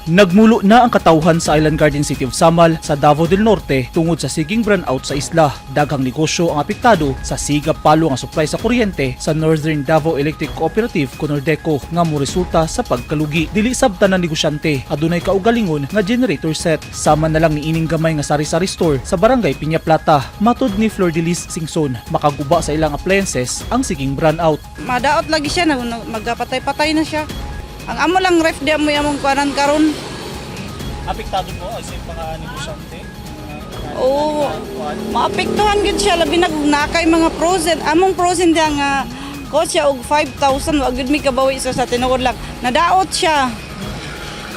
Nagmulo na ang katawhan sa Island Garden City of Samal sa Davao del Norte tungod sa siging brownout sa isla. Daghang negosyo ang apektado sa siga'g palo nga supply sa kuryente sa Northern Davao Electric Cooperative o Nordeco nga moresulta sa pagkalugi. Dili sab tanan negosyante adunay kaugalingon nga generator set. Sama na lang ni ining gamay nga sari-sari store sa Barangay Piña Plata. Matod ni Flor de Lis Singson, makaguba sa ilang appliances ang siging brownout. Madaot lagi siya, magkapatay-patay na siya. Ang amo lang ref di amo among kuanan karon. Apektado mo sa mga negosyante? Oo, maapektuhan gid siya, labi na kung nakay mga frozen. Among frozen diya nga cost siya og 5,000, wa gid mi kabawi sa tinuod lang. Nadaot siya.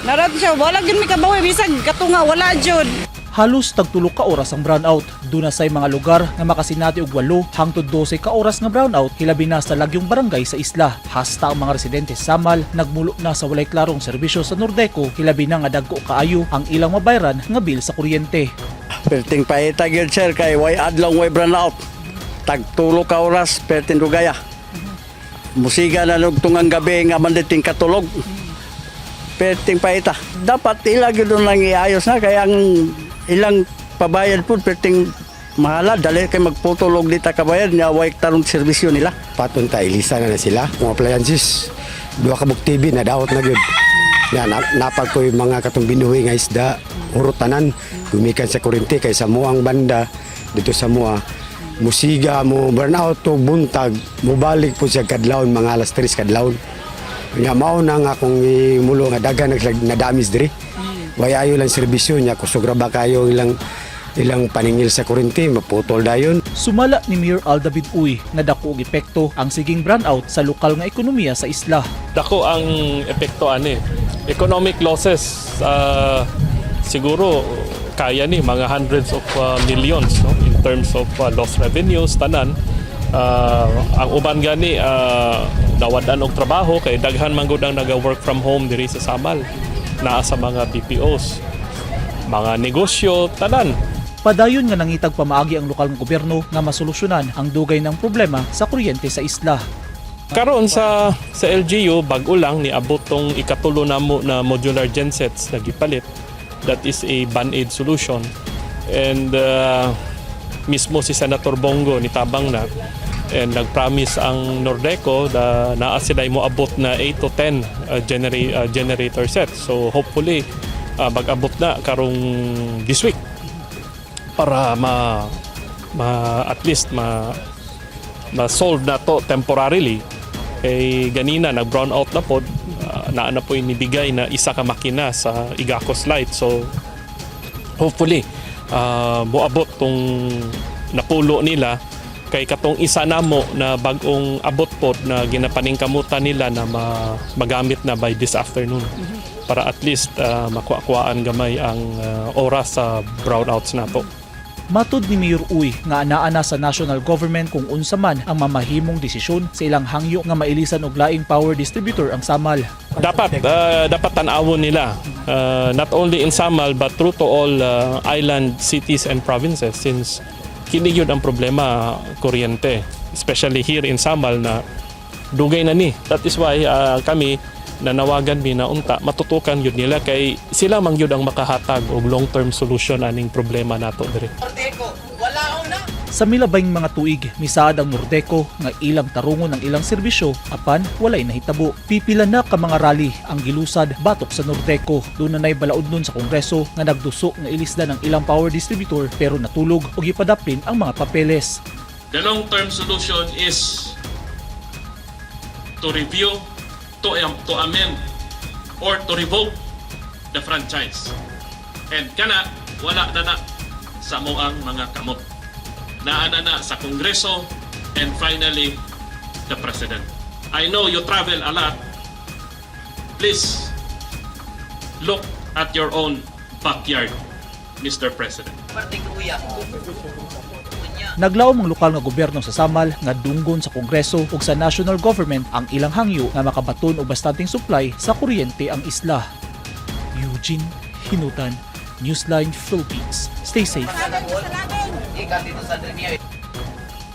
Nadaot siya, wala gid mi kabawi bisag katunga wala jud. Halos tagtulo ka oras ang brownout. Duna say mga lugar nga makasinati og 8 hangtod 12 ka oras nga brownout, hilabi na sa lagyong barangay sa isla. Hasta ang mga residente sa Samal nagmulo na sa walay klarong serbisyo sa Nordeco, hilabi na nga dagko kaayo ang ilang mabayran nga bill sa kuryente. Perting paita gyud, sir, kay way adlaw way brown out. Tagtulo ka oras perting dugaya. Musiga na og tungang gabi nga manditing katulog. Perting paita. Dapat ila gyud lang iayos na kay ang ilang pabayad po perting mahala, dali kay magputol og dita kabayad niya, way tarong serbisyo nila. Patunta ilisa na na sila. Kung appliances, duha ka buok TV na daot na gyud. Na, na napag ko yung mga katong binuhi nga isda, hurot tanan, gumikan sa kuryente kay sa muang banda dito sa mua musiga mo burn out to buntag, mubalik po siya kadlawon mga alas 3 kadlawon. Nya mao na nga akong imulo nga daghan na damage diri. Way ayo lang serbisyo niya, kusog ra ba kayo ilang ilang paningil sa kuryente, maputol dayon. Sumala ni Mayor Al David Uy nga dako og epekto ang siging brownout sa lokal nga ekonomiya sa isla. Dako ang epekto ani. Economic losses, siguro kaya ni mga hundreds of millions, no, in terms of lost revenues tanan. Ang uban gani nawad-an og trabaho kay daghan man gud ang naga-work from home diri sa Samal, naa sa mga BPOs, mga negosyo tanan. Padayon nga nangitag pamaagi ang lokal nga gobyerno nga masolusyonan ang dugay ng problema sa kuryente sa isla. Karon sa LGU, bag-o lang niabot tong ikatulo namo na modular gensets na gipalit. That is a band-aid solution. And mismo si Senator Bong Go nitabang na and nag-promise ang Nordeco na naa sila moabot na 8 to 10 generator sets. So hopefully mag-abot na karong this week para ma at least ma-solve na to temporarily, kay ganina nag brown out na pod, naa na po inibigay na isa ka makina sa Igacos Light. So hopefully moabot tong napulo nila, kay katong isa namo na bag-ong abot pod na ginapaningkamutan nila na magamit na by this afternoon para at least makuha-kuhaan gamay ang oras sa brownouts nato. Matod ni Mayor Uy nga anaa na sa national government kung unsa man ang mamahimong desisyon sa ilang hangyo nga mailisan og laing power distributor ang Samal. Dapat tan-awon nila, not only in Samal but through to all island cities and provinces, since kini gyud ang problema, kuryente, especially here in Samal na dugay na ni. That is why kami nanawagan mi na unta matutukan gyud nila kay sila man gyud ang makahatag og long-term solution aning problema nato diri. Sa milabayng mga tuig, misaad ang Nordeco nga ilang tarungon ang ilang serbisyo apan walay nahitabo. Pipila na ka mga rally ang gilusad batok sa Nordeco. Duna na'y balaod nun sa Kongreso nga nagduso nga ilisdan ang ilang power distributor pero natulog og gipadaplin ang mga papeles. The long-term solution is to review, to amend, or to revoke the franchise. And kana, wala na na sa moang mga kamot. Naa na na sa Kongreso and finally, the President. I know you travel a lot. Please, look at your own backyard, Mr. President. Naglaom ang lokal nga gobyerno sa Samal nga dunggon sa Kongreso ug sa national government ang ilang hangyo nga makabaton og bastanteng supply sa kuryente ang isla. Eugene Hinutan, Newsline Philippines. Stay safe. Ikan dito sa Drinio.